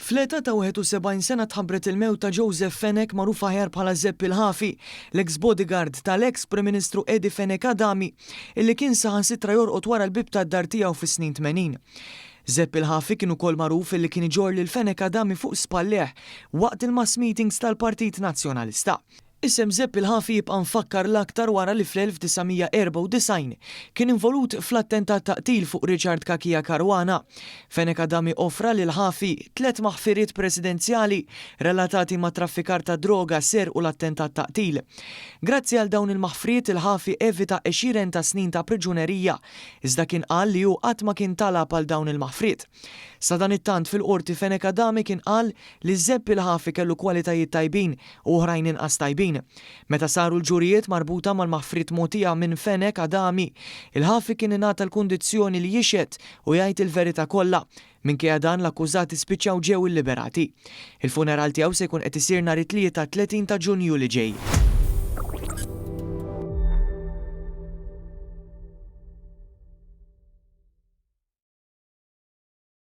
Fl-età ta' 71 sena tħabbret il-mewt ta' Joseph Fenech magħruf aħjar bħala Żepp il-Ħafi, l-eks bodyguard tal-eks Prim Ministru Eddie Fenech Adami, illi kien saħansitra jorqod wara l-bieb tad-dar tiegħu fis-snin 80. Żepp il-Ħafi kien ukoll magħruf illi kien iġorr lil Fenech Adami fuq spallejh waqt il-mass meetings tal-Partit Nazzjonalista. Isem Żepp il-Ħafi jibqa' mfakkar l-aktar wara li fl-1994 kien involut fl-attentat ta' qtil fuq Richard Cachia Caruana. Fenech Adami offra lil Ħafi tlett maħfiriet presidenzjali relatati ma' traffikar ta' droga, serq u l-attentat ta' qtil. Grazzi għal dawn il-maħfriet il-Ħafi evita għexieren ta' snin ta' priġunerija, iżda kien qal li hu qatt ma kien talab għal dawn il-maħfriet. Sadanittant fil-Qorti Fenech Adami kien qal li Żepp il-Ħafi kellu kwalitajiet tajbin u oħrajn inqas tajbin. Meta saru l-ġurijiet marbuta mal-maħfriet mogħtija minn Fenech Adami, il-Ħafi kien ingħata l-kundizzjoni li jixhed u jgħid il-verità kollha. Minkejja dan l-akkużati spiċċaw ġew illiberati. Il-funeral tiegħu se jkun qed isir nhar it-Tlieta 30 ta' Ġunju li ġej.